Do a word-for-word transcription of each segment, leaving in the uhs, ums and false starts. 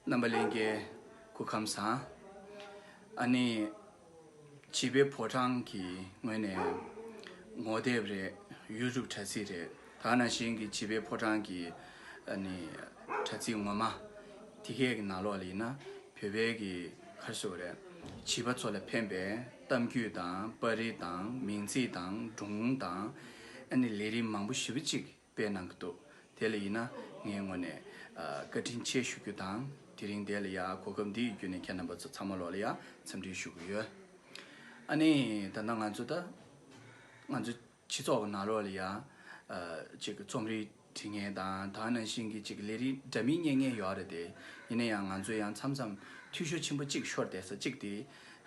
རྣམ་པ་ལྷན་རྒྱས་སྐུ་ཁམས་བཟང་། ཨ་ནི་བྱིས་པའི་ཕོ་བྲང་གི་ངོས་ནས་ངོ་དེབ་རེད། ཡུ་ཊུབ་དྲ་ཚིགས་རེད། ད་ག་ནང་བཞིན་གྱི་བྱིས་པའི་ཕོ་བྲང་གི་ཨ་ནི་དྲ་ཚིགས་ངོ་མ་དེ་གས་ཀྱི་ནང་ལོགས་ལ་ཡིན་ན་བོད་པའི་གི་ག་རེ་ཟེར་དགོས་རེད། བྱིས་པ་ཚོ་ལ་ཕན་པའི་གཏམ་རྒྱུད་དང་པར་རིས་དང་མིང་ཚིག་དང་སྒྲུང་དང་ཨ་ནི་ལས་རིམ་མང་པོ་ཞེ་པོ་ཅིག་སྤེལ་གནང་གི་འདུག་དེ་ལ་ཡིན་ན་ངའི་ངོས་ནས་ཨ་བཀའ་དྲིན་ཆེ་ཞུ་རྒྱུ་དང་། དེ་རིང་འདི་ལ་ཡ་གོ་སྐབས་འདི་ཡི་བརྒྱུད་ནས་ཁྱེད་རྣམ་པ་ཚོ་ཚང་མ་ལོག་ལ་ཡ་འཚམས་འདྲི་ཞུ་གི་ཡོད། ཨ་ནི་ད་ལྟ་ང་ཚོ་ད་ང་ཚོ་སྤྱི་ཚོགས་ཀྱི་ནང་ལོགས་ལ་ཡ་ཨ་ཅིག་རྩོམ་རིག་འབྲི་མཁན་དང་ད་ག་ནང་བཞིན་གྱི་ཅིག་ལས་རིགས་འདྲ་མིན་གཉེར་མཁན་ཡོད་རེད་དེ། ཡིན་ན་ཡང་ང་ཚོ་ཡང་མཚམས་མཚམས་འཐུས་ཤོར་ཆེན་པོ་གཅིག་ཤོར་བསྡད་ས་གཅིག་དེ་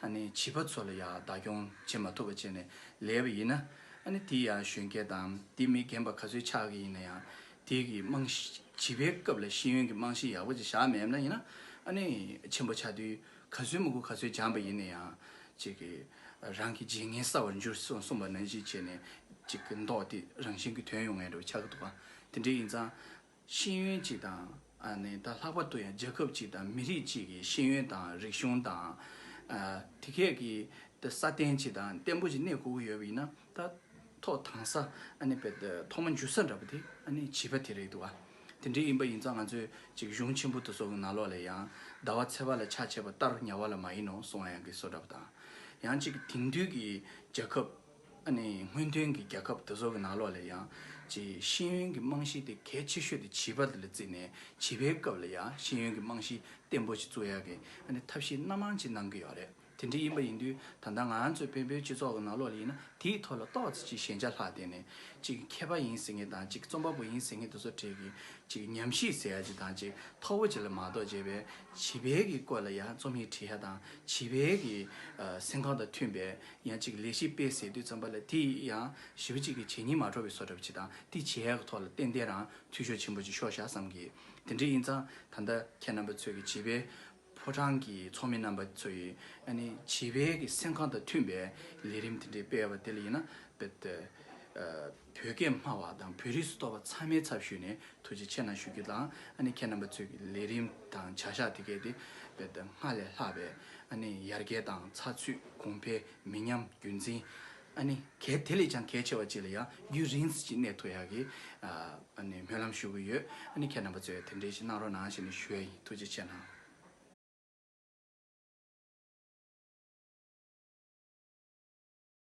ཨ་ནི་བྱིས་པ་ཚོ་ལ་ཡ་བདག་སྐྱོང་བྱེད་མ་ཐུབ་པ་བྱས་ནས་ལས་པ་ཡིན་ན། ཨ་ནི་དེ་ཡང་གཞོན་སྐྱེས་དང་དེ་མི་རྒན་པ་ག་ཚོད་ཆགས་ཀྱི་ཡིན་ན་ཡང་དེ་གི་རྨང་གཞི་བྱིས་པའི་སྐབས་ལ་ཤེས་ཡོན་གྱི་རྨང་གཞི་ཡག་པོ་ཅིག་བཞག་མེད་ན་ཡིན་ན། ཨ་ནི་ཆེན་པོ་ཆགས་དུས་ག་ཚོད་མི་དགོས་ག་ཚོད་སྦྱངས་པ་ཡིན་ན་ཡང་ཅིག་གི་རང་གི་བརྗེད་ངས་གསར་བར་འགྱུར་གསུངས་གསུངས་པ་ནང་བཞིན་བྱས་ནས་ཅིག་གི་མདོག་དེ་རང་བཞིན་གྱི་ཐོན་ཡོང་ངེས་འདྲ་བོ་ཆགས་ཀྱི་འདུག་ག་དེ་འདྲ་ཡིན་ཙང་། ཤེས་ཡོན་གཅིག་དང་། ཨ་ནི་ད་ལྷག་པར་དུ་ཡང་རྒྱལ་ཁབ་གཅིག་དང་མི་རིགས་གཅིག་གི་ཤེས་ཡོན་དང་རིག་གཞུང་དང་། ཨ་དེ་གས་ཀྱི་ད་སྲ་བརྟན་གཅིག་དང་བརྟན་པོ་གཅིག་གནས་དགོས་ཀྱི་ཡོད་པ་ཡིན་ན། ད་ཐོག་དང་ས་ཨ་ནི་བེད་ཐོག་མ་འཇུ་ས་འདྲ་པོ་དེ་ཨ་ནི་བྱིས་པ་དེ་རེད་འདུག་ག་དེ་འདྲ་ཡིན་པ་ཡིན་ཙང་ང་ཚོས་ཅིག་གཞུང་ཆེན་པོ་དེ་ཚོ་གི་ནང་ལོགས་ལ་ཡང་ཟླ་བ་ཚེས་པ་ལ་ཆ་བྱས་པ་ལྟར་ཉ་བ་ལ་མ་ཡིན་ནོ་གསུང་བ་ཡང་གི་བཟོ་འདྲ་པོ་དང་། ཡང་ཅིག་དེང་དུས་ཀྱི་རྒྱལ་ཁབ། ཨ་ནི་སྔོན་ཐོན་གྱི་རྒྱལ་ཁབ་དེ་ཚོ་གི་ནང་ལོགས་ལ་ཡང་ཅིག་ཤེས་ཡོན་གྱི་རྨང་གཞི་དེ་གལ་ཆེ་ཤོས་དེ་བྱིས་པ་དེ་ལ་བརྩིས་ནས་བྱིས་པའི་སྐབས་ལ་ཡང་ཤེས་ཡོན་གྱི་རྨང་གཞི་བརྟན་པོ་ཞིག་བཙུགས་ཡག་གི་ཨ་ནི་ཐབས་ཤེས་སྣ་མང་ཅིག་གནང་གི་ཡོད་རེད། དེ་འདྲ་ཡིན་པ་ཡིན་དུས་ད་ལྟ་ང་ཚོའི་བོད་པའི་སྤྱི་ཚོགས་ཀྱི་ནང་ལོགས་ལ་ཡིན་ན་དེའི་ཐོག་ལ་ཏོག་ཙམ་ཅིག་ཞན་ཆ་ལྷག་བསྡད་ནས་ཅིག་མཁས་པ་ཡིན་ཟེར་མཁན་དང་ཅིག་རྩོམ་པ་པོ་ཡིན་ཟེར་མཁན་དེ་ཚོ་གྲས་ཀྱི་ཅིག་ཉམས་ཞིབ་ཟེར་ཡ་ཅིག་དང་ཅིག་མཐོ་པོ་ཅིག་ལ་མ་གཏོགས་བྱས་པའི་བྱིས་པའི་གི་སྐོར་ལ་ཡང་རྩོམ་ཡིག་བྲིས་ཡ་དང་བྱིས་པའི་གི་ཨ་སེམས་ཁམས་དང་མཐུན་པའི་ཡང་ཅིག་ལས་གཞི་སྤེལ་ཟེར་དུས་ཙམ་པ་ལ་དེ་ཡང་ཞེ་པོ་ཅིག་གི་བྱས་ཉེས་མ་འགྲོ་བའི་བཟོ་འདྲ་པོ་ཅིག་དང་དེ་བྱས་ཡ་གི་ཐོག་ལ་ཏན་ཏན་རང་འཐུས་ཤོར་ཆེན་པོ་ཅིག་ཤོར་ཤག་བསམ་གི། དེ་འདྲ་ཡིན་ཙང་ད་ལྟ་ཁྱེད་རྣམ་པ་ཚོས་གི་བྱིས་པའི་ཕོ་བྲང་གི་ཚོགས་མི་རྣམ་པ་ཚོ་ཡིས་ཨ་ནི་བྱིས་པའི་གི་སེམས་ཁམས་དང་མཐུན་པའི་ལས་རིམ་དེ་འདྲའི་སྤེལ་བ་དེ་ལ་ཡིན་ན་བེད་ཨ་བོད་སྐད་སྨྲ་བ་དང་བོད་རིགས་སུ་གཏོགས་པ་ཚང་མའི་ཚབ་ཞུས་ནས་ཐུགས་རྗེ་ཆེ་གནང་ཞུ་རྒྱུ་དང་། ཨ་ནི་ཁྱེད་རྣམ་པ་ཚོས་ཀྱི་ལས་རིམ་དང་བྱ་གཞག་དེ་གས་དེ་བེད་སྔར་ལས་ལྷག་པའི་ཨ་ནི་ཡར་རྒྱས་དང་ཚགས་ཚུད་གོང་འཕེལ་མི་ཉམས་རྒྱུན་འཛིན། ཨ་ནི་གལ་དེ་ལས་ཀྱང་གལ་ཆེ་བ་ཅིག་ལ་ཡང་རྒྱུན་རིང་ཙམ་ཅིག་གནས་ཐུབ་ཡག་གི་ཨ་ནི་སྨོན་ལམ་ཞུ་གི་ཡོད། ཨ་ནི་ཁྱེད་རྣམ་པ་ཚོས་དེ་འདྲའི་ཞིག་གནང་རོགས་གནང་ཞེས་ནས་ཞུ་ཡ་ཡིན། ཐུགས་རྗེ་ཆེ་གནང་།